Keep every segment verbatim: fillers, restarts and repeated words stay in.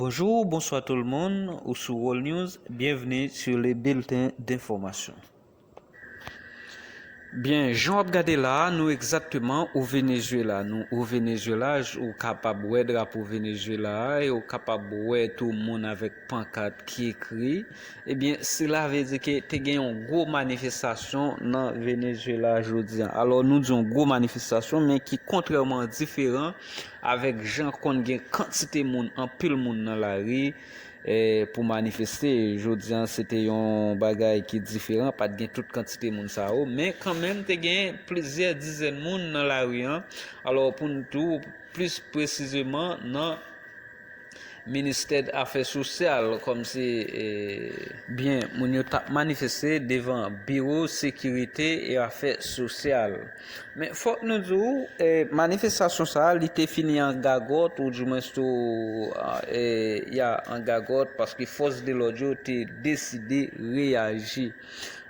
Bonjour, bonsoir tout le monde, ou sou World News, bienvenue sur le bulletin d'information. Byen, jan w ap gade la a, nou egzakteman o Venezuela. Nou o Venezuela, j-, ou kapab wè drapo Venezuela a, e ou kapab wè tou moun avèk pankat ki ekri. Ebyen, sila vle di ke te gen yon gwo manifestasyon nan Venezuela jodi a. Alò, nou di yon gwo manifestasyon, men ki kontrèman diferan avèk jan konn gen kantite moun, anpil moun nan lari, eh, pou manifeste. Jodi a, se te yon bagay ki diferan, pa t gen tout kantite moun sa yo, men kanmenm te gen plizyè dizèn moun nan lari an. Alò, pou n di w plis presizeman, nan ministè afè sosyal, kòmsi, eh, byen, moun yo t ap manifeste devan biwo sekirite e afè sosyal. Men fòk nou di w, eh, manifestasyon sa a, li te fini an gagòt, oudimwens tou, ah, eh, ya, an gagòt, paske fòs de lòd yo te deside reyaji.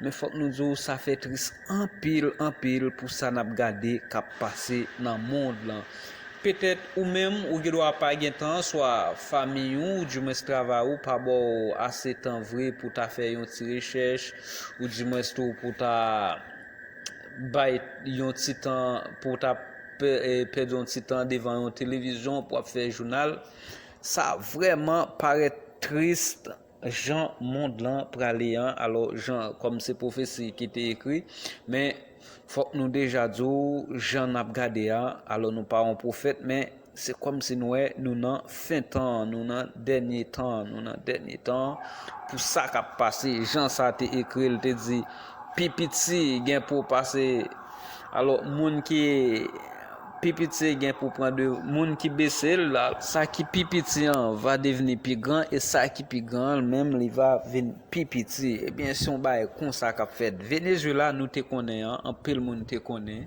Men fòk nou di w, sa fè tris anpil, anpil pou sa n ap gade k ap pase nan mond lan. Petèt ou menm, ou gendwa pa gen tan, swa fanmi w, oudimwens travay ou pa ba w ase tan vre pou ta fè yon ti rechèch, oudimwens tou pou ta bay yon ti tan, pou ta pè-, eh, pèdi yon ti tan devan yon televizyon pou ap fè jounal. Sa vrèman parèt tris jan mond lan prale an. Alò, jan, kòm se pwofesi ki te ekri, men fòk nou deja di w, jan n ap gade a, alò nou pa yon pwofèt, men se kòmsi nou wè nou nan fen tan an, nou nan dènye tan an, nou nan dènye tan an. Pou sa k ap pase, jan sa te ekri, l te di, pi piti gen pou pase. Alò, moun ki pi piti gen pou pran de, moun ki bese l la, sa ki pi piti an va devni pi gran, e sa ki pi gran an, menm li va vin pi piti. Ebyen, se yon bagay konsa k ap fèt. Venezuela, nou te konnen an, anpil moun te konnen.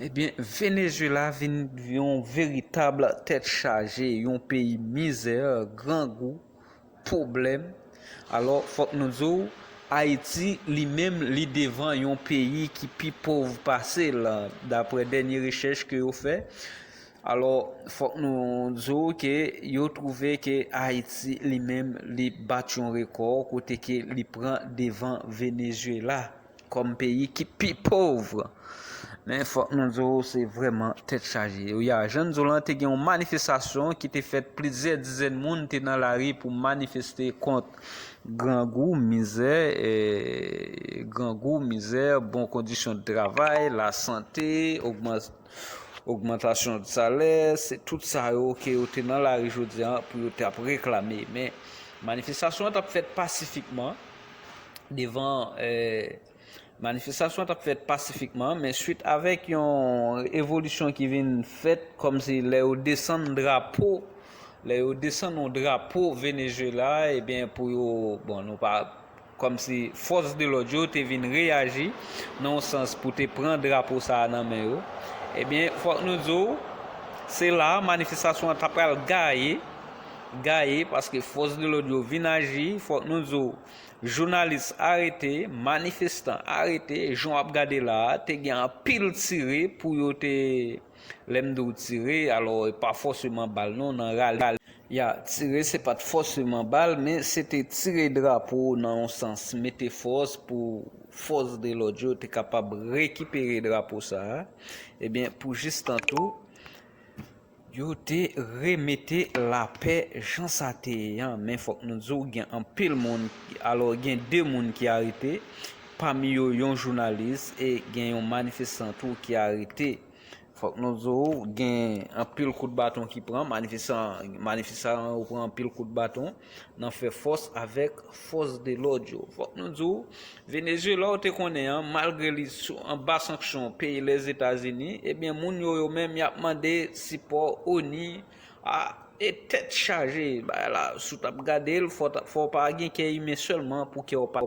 Ebyen, Venezuela vin yon veritab tèt chaje, yon peyi mizè, grangou, pwoblèm. Alò, fòk nou di w, Ayiti, li menm, li devan yon peyi ki pi pòv pase l, daprè dènye rechèch ke yo fè. Alò, fòk nou di w ke yo twouve ke Ayiti, li menm, li bat yon rekò, kote ke li pran devan Venezuela kòm peyi ki pi pòv. Men fòk nou di w, se vrèman tèt chaje. Ya, jan n di w lan, te gen yon manifestasyon ki te fèt, plizyè dizèn moun te nan lari pou manifeste kont grangou, mizè, eh, grangou, mizè, bon kondisyon de travay, lasante, ogman-, ogmantasyon de salè, se tout sa yo ke yo te nan lari jodi a pou yo t ap reklame. Men manifestasyon an t ap fèt pasifikman devan, eh, manifestasyon an t ap fèt pasifikman, men swit avèk yon evolisyon ki vin fèt, kòmsi lè yo desann drapo, lè yo desann yon drapo Venezuela, ebyen, pou yo, bon, nou pa, kòmsi fòs de lòd yo te vin reyaji nan yon sans pou te pran drapo sa a nan men yo. Ebyen, fòk nou di w, se la manifestasyon an ta pral gaye, gaye, paske fòs de lòd yo vin aji, fòk nou di w, jounalis arete, manifestan arete, jan w ap gade la a, te gen anpil tire pou yo te, lè m di w tire, alò, e pa fòseman bal non, nan rale. Ya, tire se pa t fòseman bal, men se te tire drapo nan yon sans, mete fòs pou fòs de lòd yo te kapab rekipere drapo sa a. Ebyen, pou jis tan tou, yo te remete lapè jan sa te ye an, men fòk nou di w gen anpil moun, alò gen de moun ki arete, pami yo yon jounalis e gen yon manifestan tou ki arete. Fòk nou di w gen anpil kout baton ki pran, manifestan, manifestan yo pran anpil kout baton nan fè fòs avèk fòs de lòd yo. Fòk nou di w, Venezuela, ou te konnen an, malgre li sou anba sanksyon peyi Lèzetazini, ebyen, moun yo, yo menm, y ap mande sipò ONI a, e tèt chaje. Bagay la, si w t ap gade l, fò w ta, fò w pa gen kè imen sèlman pou kè w pa